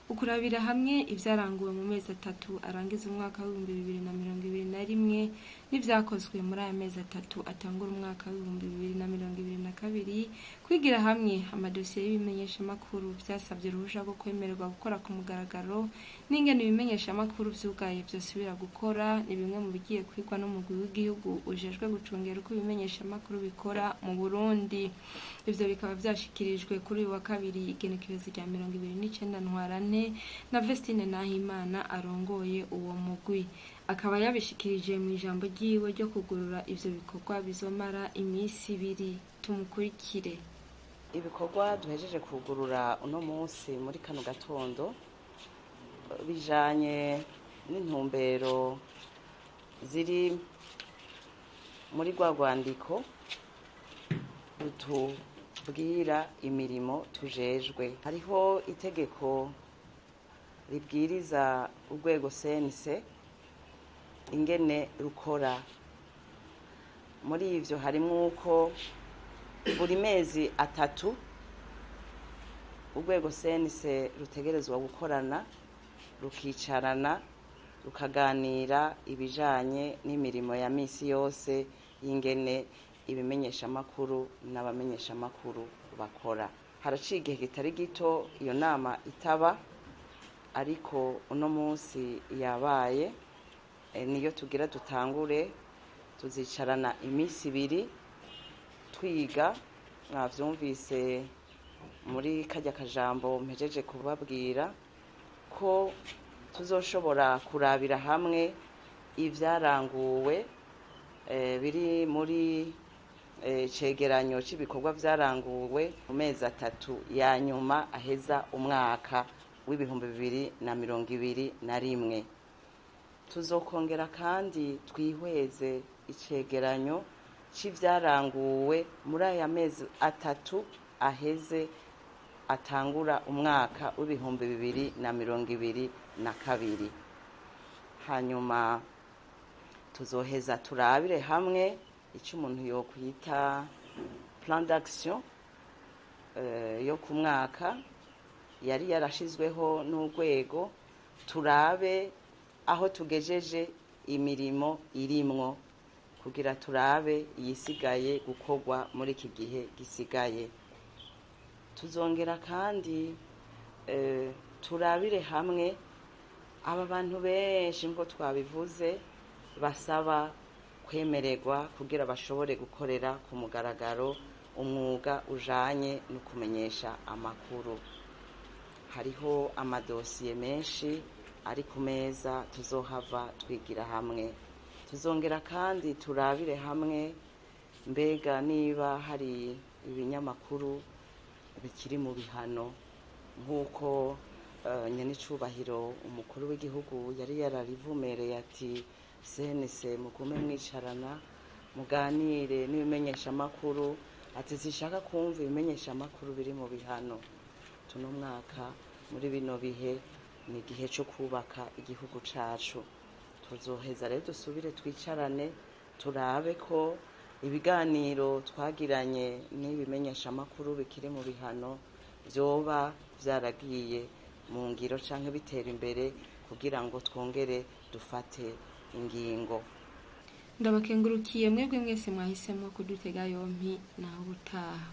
Ukurabira hamwe ivyaranguwe mu mezi 3 arangiza umwaka w'ibihumbi 2021 n'ivyakozwe muri aya mezi 3 atangura umwaka w'ibihumbi 2022, kwigira hamwe amadosiye y'ibimenyeshamakuru vyasavye uruhusha rwo kwemererwa gukora ku mugaragaro n'ingene ibimenyeshamakuru vyugaye vyosubira gukora, ni bimwe mu bigiye kwigwa n'umugwi w'igihugu ujejwe gucungera uko ibimenyeshamakuru bikora mu Burundi. Ivyo bikaba vyashikirijwe kuri uyu wa kabiri igenekerezo rya 29 Ntwarante na Vestine Nahimana arongoye uwo mugwi, akaba yabishikirije mu ijambo ryiwe ryo kugurura ivyo bikorwa bizomara imisi 2. Tumukurikire. Ibikorwa duhejeje kugurura uno munsi muri kano gatondo bijanye n'intumbero ziri muri rwa rwandiko rutubwira imirimo tujejwe. Hariho itegeko ribwiriza urwego CNC ingene rukora. Muri ivyo harimwo uko buri mezi 3 urwego CNC rutegerezwa gukorana, rukicarana, rukaganira ibijanye n'imirimo ya misi yose y'ingene ibimenyeshamakuru n'abamenyeshamakuru bakora. Haraciye igihe kitari gito iyo nama itaba, ariko uno munsi yabaye, niyo tugira dutangure. Tuzicarana imisi 2 twiga. Mwavyumvise muri karya kajambo mpejeje kubabwira ko tuzoshobora kurabira hamwe ivyaranguwe biri muri cegeranyo c'ibikorwa vyaranguwe mu mezi 3 ya nyuma aheza umwaka w'ibihumbi 2021. Tuzokongera kandi twihweze icegeranyo c'ivyaranguwe muri aya mezi 3 aheze atangura umwaka w'ibihumbi 2022. Hanyuma tuzoheza turabire hamwe ico umuntu yokwita plan d'action yo ku mwaka yari yarashizweho n'urwego, turabe aho tugejeje imirimo irimwo kugira turabe iyisigaye gukorwa muri iki gihe gisigaye. Tuzongera kandi turabire hamwe aba bantu benshi ngo twabivuze basaba kwemererwa kugira bashobore gukorera ku mugaragaro umwuga ujanye no kumenyesha amakuru. Hariho amadosiye menshi ari ku meza tuzohava twigira hamwe. Tuzongera kandi turabire hamwe mbega niba hari ibinyamakuru bikiri mu bihano nk'uko nyenicubahiro umukuru w'igihugu yari yararivumereye ati CNC mugume mwicarana muganire n'ibimenyeshamakuru, ati zishaka kumva ibimenyeshamakuru biri mu bihano. Tuno mwaka muri bino bihe ni igihe cyo kubaka igihugu cacu. Tuzoheza rero dusubire twicarane turabe ko ibiganiro twagiranye n'ibimenyeshamakuru bikiri mu bihano vyoba vyaragiye mu ngiro canke bitera imbere kugira ngo twongere dufate ingingo. Ndabakengurukiye mwebwe mwese mwahisemo kudutega yompi, naho ubutaha.